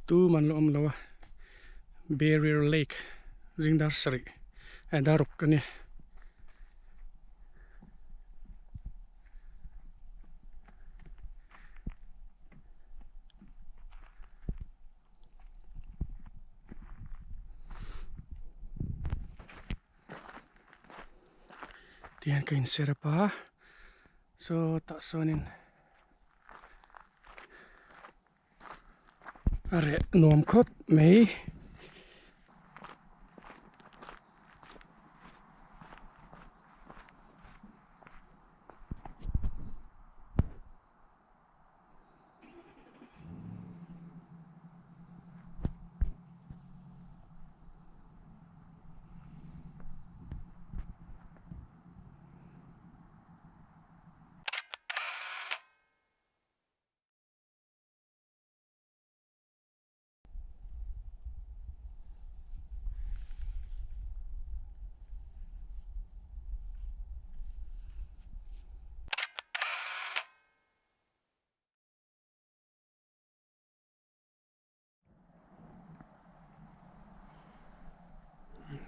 Tum an la awm lo a Barrier Lake zing dar sarih eh dar ruk a ni. Tihian ka in set up a saw tah sawnin a reh nuam khawp mai.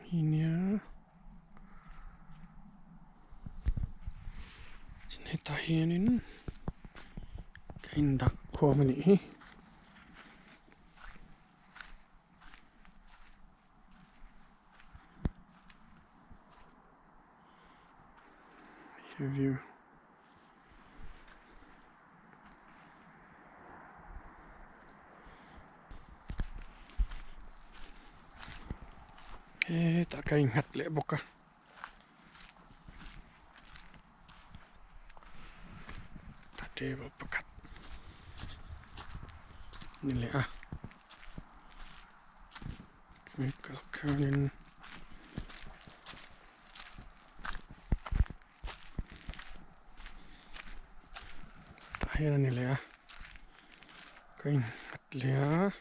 Nia hetah hianin ka indah khawm a nih hi. View. Hetah ka innghat leh bawk a. Table pakhat ni leh a. Chumi kal khanin tah hian a ni leh a ka innghat leh a.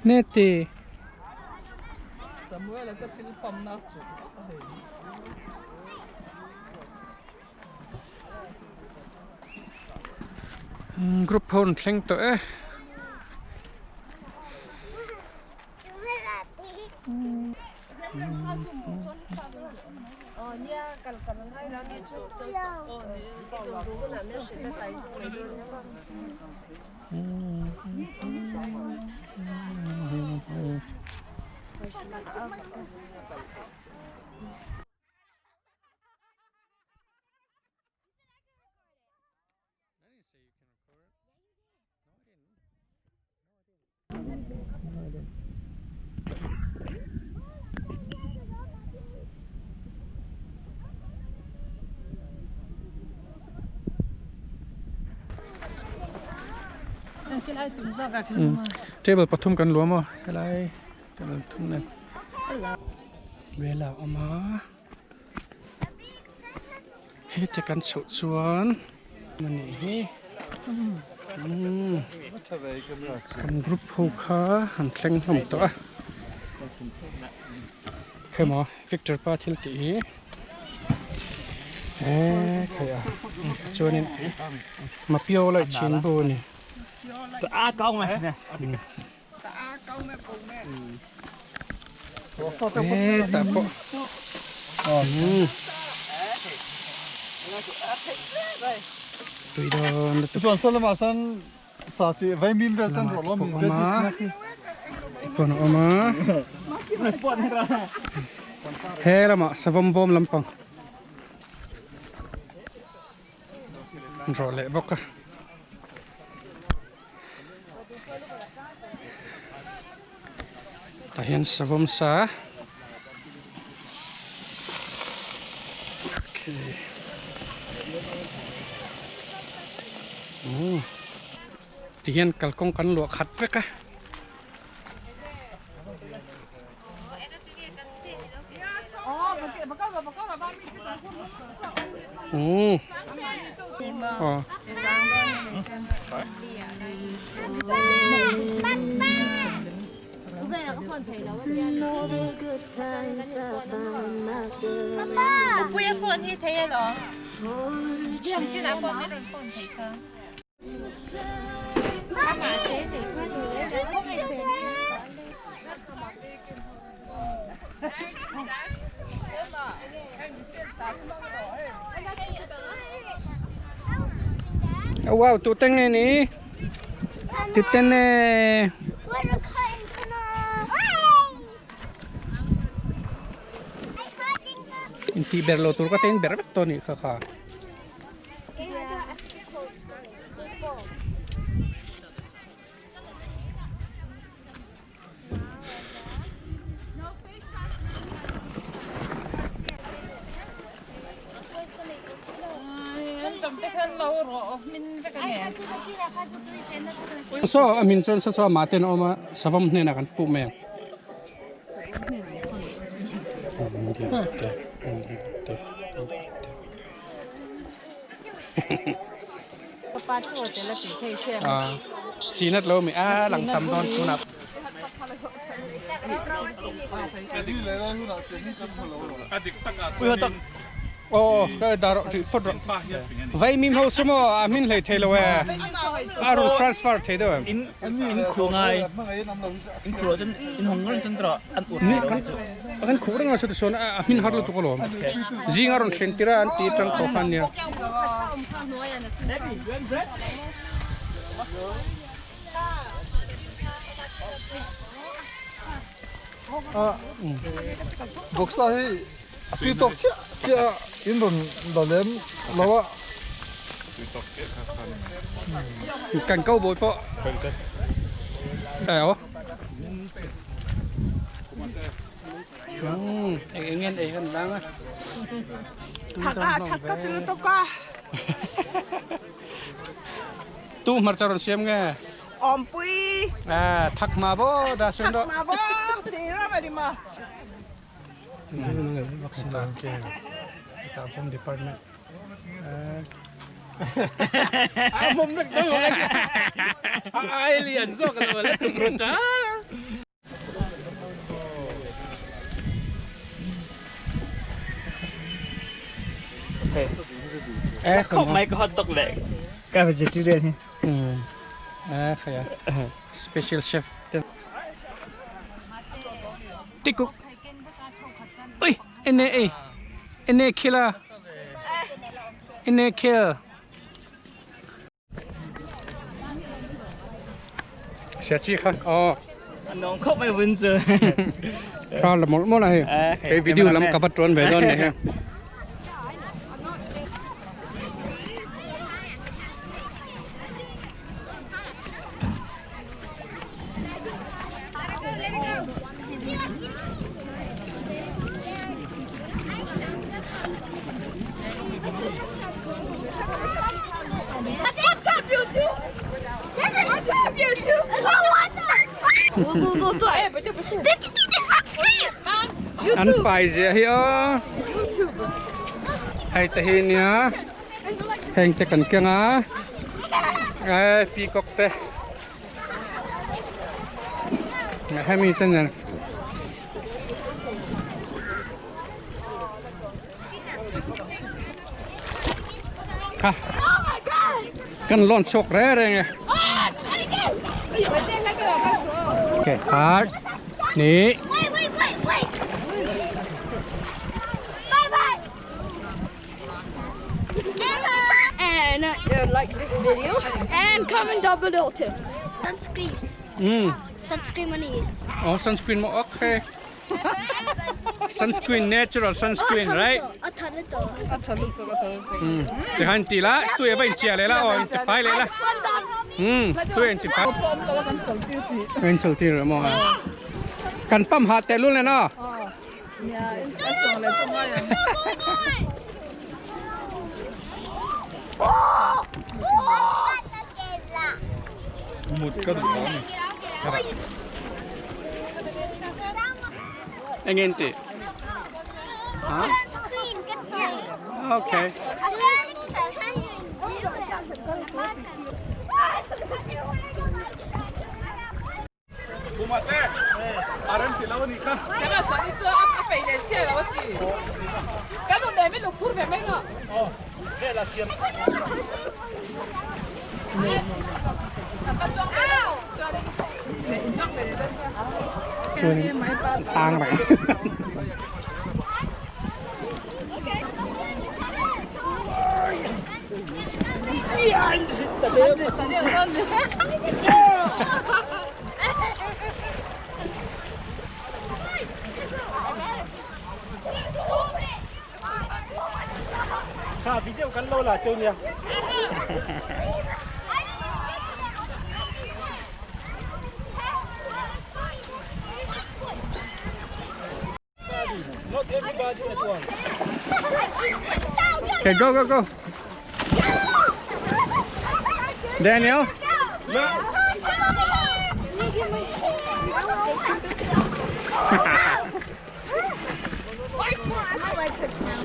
Neti. Samuel te thil pamna chu a hei. Group ho an thleng tawh e. Table pathum kan luam aw helai table pathum nen umbrella a awm a heti kan chhoh chuan a nih hi kan group ho kha an thleng hlawm tawh a. Khemaw Victor pa thil tih hi eee khai a chuanin mapio lai chin bu a ni. Eee tah pawh umm tui dawn lutuk. Lamah te pawh awm a pawn a awm a he lamah savawm bawm lampang rawh leh bawk a. Tah hian savawm sa okay umm ti hian kalkawng kan luah khat vek a. Umm aw. Wow tu te nge ni tu te nge intih ber lo tur ka te in ber vek tawh a nih kha kha. Saw a min chuan saw saw amah ten a awm a savawm hnenah kan puh mai ang. Chinat lo mi a lang tam dawn tunah. Aw ka dar rawh hrih phawt rawh. Vaimim ho chu maw a hmin hlei thei lo e. A rawn transfer thei deuh em? In khu ngai in khu lo cun in hong reng cun tawh an ur thei lo cu. Kan khuh reng a saw tichuan a hmin har lutuk alawm. Zing a rawn thlen tir a an ti atang tawh khan nia. Vawksa hi a tui tawk chiah chiah a in rawn la lem lo a. Kan ko bawi pawh eo. Eng eng nge ei kan lang a. Thak a thak ka ti lutuk a. Tu hmarcha rawn siam nge? Awmpui. À, thak ma bo da siam do. Thak ma bo ti ram a di ma. Department. A mum vek dawn lo A ai lian zawk lo la tum ru ta. Khop mai ka hot dog le ka vegetarian hi. Eh khaya special chef te. Tikuk. Ui ene ei. Ene khila. Ene khel. Sia chi kha aw. An nong khop mai vun chu. Tha la mawlh mawlh a hei. Kei video lam ka va tuan ve dawn ni he. An fai zia hi aw. Hei te hi nia heng te kan keng a peacock te. Hemi te nen. kha kan lawn chhuak reng reng e. Okay, hard. Ni. And uh, like this video and comment down below too. Sunscreen. Mm. Sunscreen on is. Oh, sunscreen mo okay. Sunscreen, natural sunscreen, right? Ti han ti la, tu e vai chia le la, oh, in ti fai le la. Tu in ti fai. In chul ti mo. Kan pam ha te lul le na. Mut ka duh ta ani. Engin ti. Ha? Okay. Kumate. Aran ti lo ni kha. Cái mà sợ đi chưa ăn cái bể này chia là gì? Cái đồ này mới lục phút về mấy nọ. Tang bai. Kha video kan lo la cheu nia. Not everybody at once. Okay, go go go. Daniel. My leg hurts now.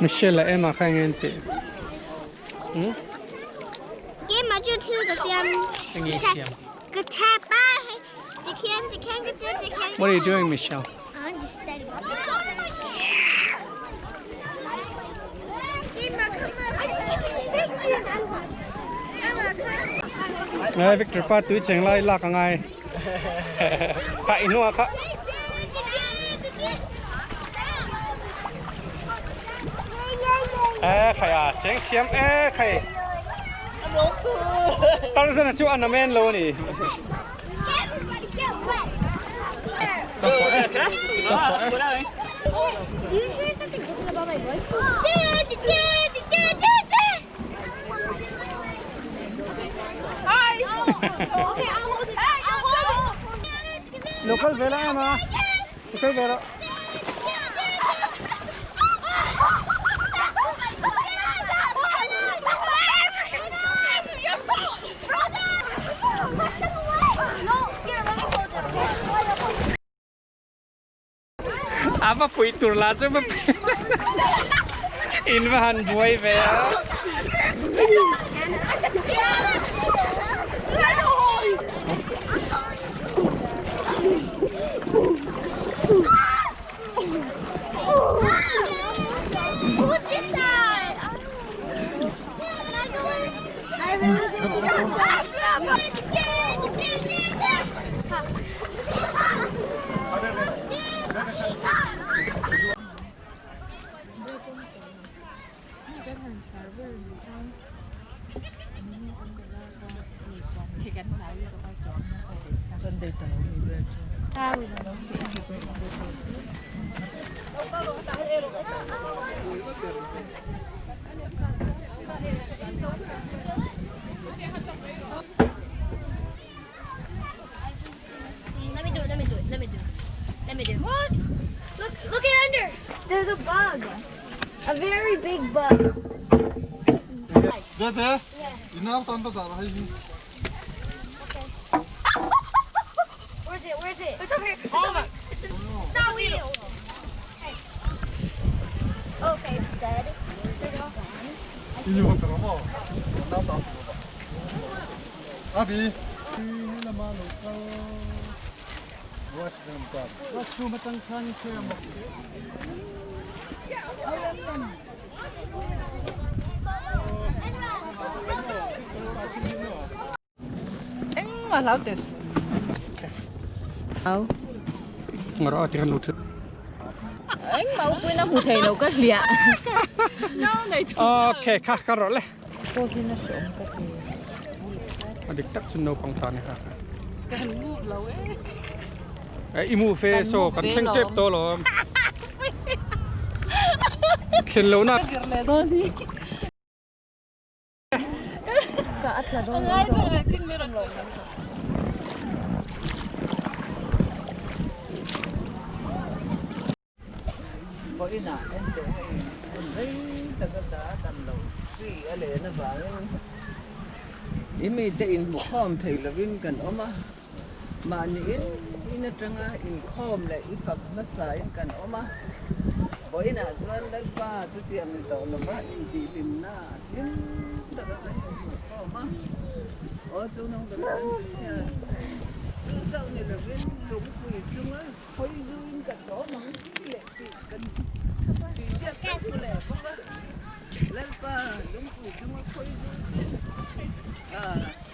Michelle Emma kha ngin ti. Game chu thil ka siam Engi siam. ka tap a the can the can the can. What are you doing, Michelle? I'm just standing. Này Victor pa tui cheng lai lak angai. Kha inua kha. Ê khai à, cheng thiam ê khai. Tarzan chu anamen lo ni. Everybody get wet. Do you hear something different about my voice? Hi. Okay, I'll hold it. I'll hold it. Local vela ama. Local vela. Apa pui tur la chu ma. In va han buai ve a. Who did that? Let me do it. Let me do it. Let me do it. Let me do it. What? Look, look at under. There's a bug. A very big bug. Dede, inau tan ta da hei hi. Where's it? Where's it? It's over here. It's over. It's, it's not real. Okay. Okay, it's dead. Inu ka tro mo. Inau tan ta. Abi. Engmah hlau teh suh. Ngawrh a ti kan lut. Engmah upuina hmu thei lo ka hliah. Okay, kha ka rawh le. A dik tak chu naupang ta ni kha. Kan move lo e. I move e so kan thleng tep tawh alawm. Thlen lo na. Vawiinah en teh hei hun rei tak a ta tam lo chi a len avangin i mite inhmukhawm thei lovin kan awm a, mahni in in atanga inkhawm leh i fak hmasain kan awm a, vawiinah chuan Lalpa chutiang ni tawh lova intihhlimna a hlim taka kan inhmuhkhawm a, aw chu nung ber kan hian chu chauh ni lovin lungpui chunga Hawi zuin kan lawm ang tih leh tih kan tih chiat kan hmu leh bawk a, Lalpa lungpui chunga khawi zu chu ah.